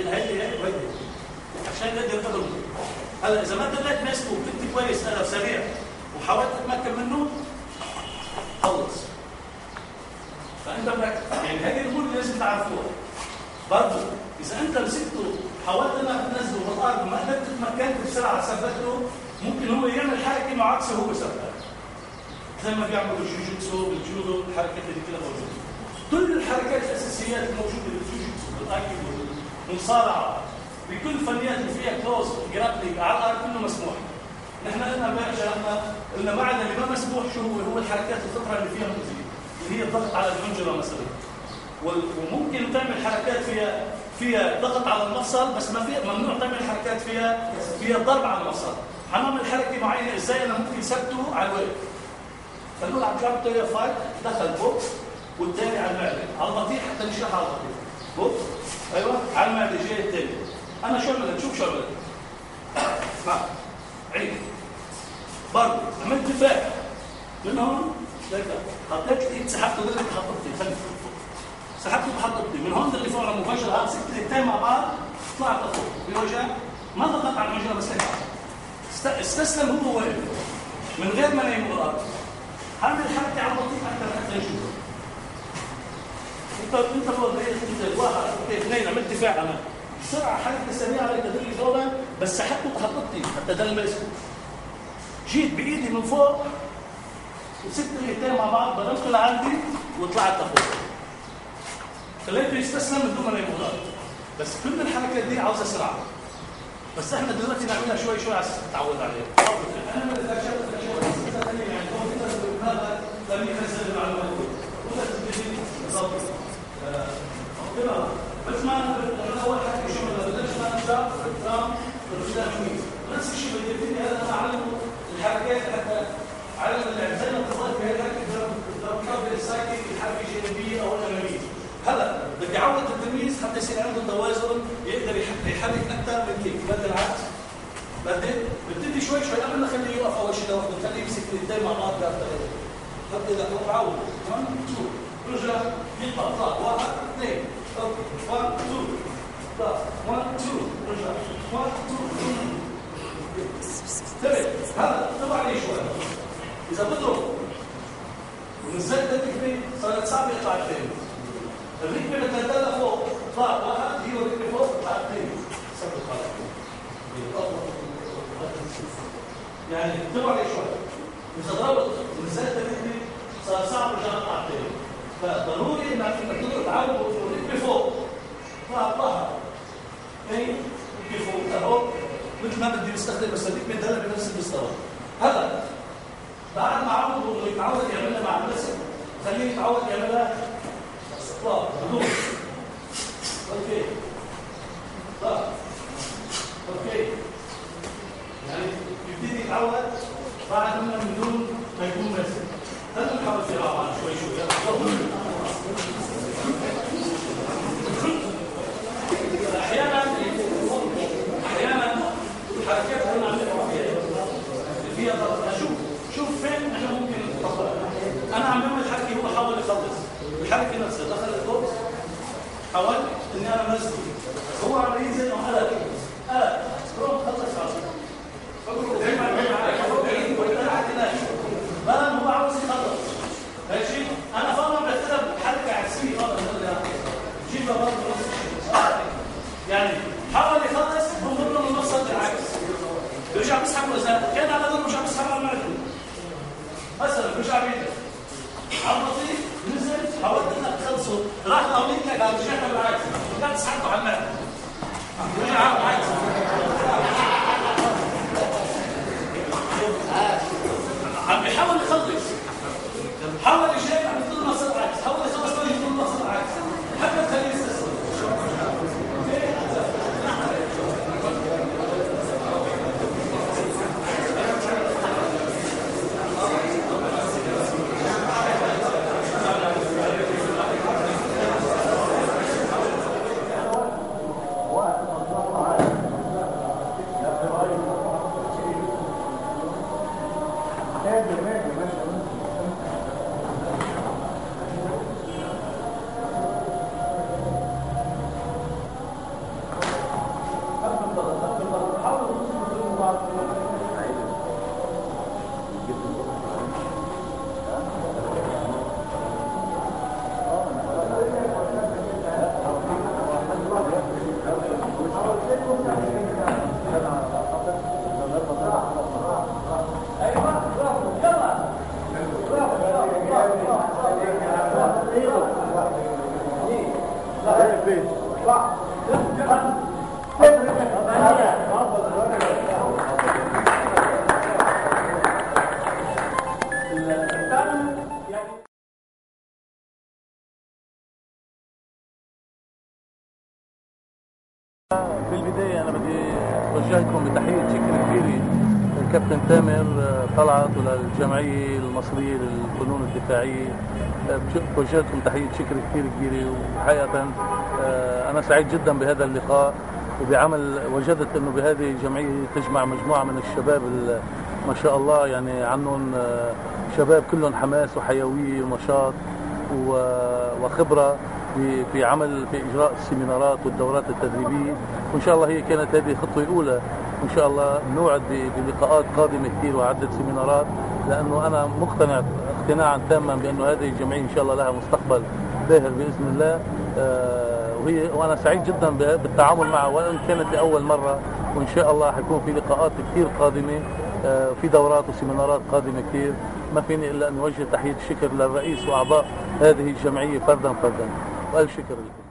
هيدي هيك وهيدي عشان اقدر اضربه. هلا اذا ما ضليت ماسكه وكنت كويس انا وسريع وحاولت اتمكن منه خلص. فانت بدك يعني هذه الامور اللي لازم تعرفوها. برضه اذا انت مسكته حاولت انك تنزله بالارض وما قدرت تتمكنت بسرعة ثبته، ممكن هو يعمل حركة معاكسة وهو ثبتك. زي ما بيعملوا بالجوجيتسو بالجودو، الحركات اللي كلها موجودة. كل الحركات الاساسيات الموجودة بالجوجيتسو بالايكيدو بالمصارعه بكل الفنيات اللي فيها close grappling على الارض كله مسموح. نحن قلنا امبارح شرحنا قلنا ما عدا اللي ما مسموح شو هو؟ هو الحركات الخطرة اللي فيها مؤذية، اللي هي الضغط على الحنجرة مثلا. وممكن تعمل حركات فيها ضغط على المفصل، بس ما في ممنوع تعمل حركات فيها ضرب على المفصل. حنعمل حركة معينة ازاي انا ممكن ثبته على الواقف. فنقول عم تلعب طريقه fight، دخل بوكس والثاني على المعدة، على البطيء حتى نشرحها على البطيء. بوكس ايوه على المعدة جاي الثاني. انا شو عملت؟ شوف شو عملت. اسمع عيد برضه عملت دفاع من هون لك، حطيت الايد سحبته دغري حطيتني خلي سحبته وحطيتني من هون دغري فورا مباشرة، مسكت الايدتين مع بعض طلعت لفوق بوجع، ما ضغطت على الحنجرة بس هيك استسلم هو واقف من غير ما نايم الارض. هعمل حركة على البطيء اكثر حتى نشوفها. انت بوضعيه انت واحد اثنين عملت دفاع انا بسرعة حركة سريعة لتدري فورا، بس سحبته وحطيتني حتى ضل ماسكه. جيت بايدي من فوق وسبت الايدتين مع بعض ضربته لعندي وطلعت لفوق. خليته يستسلم من دون ما نايم الارض. بس كل الحركات دي عاوزه سرعة. بس احنا دلوقتي نعملها شوي شوي على اساس تتعود عليها. انا يعني الكمبيوتر لم يخزن المعلومات ولا تبتدي تظبط. بس ما انا اول حاجة شو بدناش ما نرجع ترام برجع يمين. نفس الشيء بدي ابتدي انا اعلمه الحركات حتى علم اللعب زي ما تفضلت بهي الحركة ضرب السايكل الحركة الجانبية او الامامية. هلا بدي اعود التلميذ حتى يصير عنده توازن يقدر يحرك اكثر من كيك، بدل العكس. ببتدي شوي شوي قبل ما اخليه يوقف اول شيء لوحده، بخليه يمسك الايدين مع بعض بهالطريقة. حط ايدك فوق عود 1 2 رجع يطلع طلع 1 2 okay 1 2 طلع 1 2 رجع 1 2 انتبه هلا طلع عليه شوي. اذا بضرب ونزلت الركبة صارت صعبة يطلع الثاني. الركبة بتدلها فوق طلع واحد هي والركبة فوق طلع الثاني. ثبت على يعني انتبه عليه شوي. اذا ضربت ونزلت الركبة صار صعب رجع اطلع الثاني. فضروري انك تضرب تعود والركبة فوق طلع طلع اثنين ركبه فوق اهو مثل ما بدي بستخدم بس الركبة تدلها بنفس المستوى. هلا بعد ما عوده انه يتعود يعملها مع المسك خليه يتعود يعملها اطلاق بدون okay طلع okay يعني يبتدي يتعود بعد منه من دون ما يكون ماسك. خلينا نحاول فيها مع بعض شوي شوي. احيانا احيانا الحركات اللي نعملها فيها ضغط. شوف فين احنا ممكن نطبقها. انا عم بعمل حركة هو حاول يخلص الحركة نفسها، دخل البوكس حاولت اني انا انزله هو عم ينزل وقلب قلب روح خلص على طول. بلا هو عاوز يخلص ماشي. انا فورا بتقلب حركة عكسية جيبها برضه نفس الشيء. يعني حاول يخلص بمر من المفصل بالعكس بيرجع بيسحب اذا كان على ضربه بيرجع بيسحب على المعدة مثلا بيرجع بيده على البطيء نزل حاولت انك تخلصه راح قويت لك رجعت بالعكس رجعت سحبته على المعدة رجع على العكس. عم بيحاول يخلص حاول يجيب عم يطلع مصر العكس حاول يخلص يطلع مصر العكس حتى تخليه يستسلم. في البداية أنا بدي أوجه لكم بتحية شكر كبيرة للكابتن تامر طلعت وللجمعية المصرية للفنون الدفاعية. بوجه لكم تحية شكر كثير كبيرة، وحقيقة أنا سعيد جدا بهذا اللقاء وبعمل. وجدت أنه بهذه الجمعية تجمع مجموعة من الشباب ما شاء الله، يعني عنهم شباب كلهم حماس وحيوية ونشاط وخبرة في عمل في إجراء السيمينارات والدورات التدريبية. وإن شاء الله هي كانت هذه خطوة أولى، وإن شاء الله نوعد بلقاءات قادمة كثير وعدة سيمينارات، لأنه أنا مقتنع اقتناعا تاما بأنه هذه الجمعية إن شاء الله لها مستقبل باهر بإذن الله. وأنا سعيد جدا بالتعامل معها وإن كانت لأول مرة، وإن شاء الله حيكون في لقاءات كثير قادمة، في دورات وسيمينارات قادمة كثير. ما فيني إلا أن أوجه تحية الشكر للرئيس وأعضاء هذه الجمعية فردا فردا، وألف شكر لكم.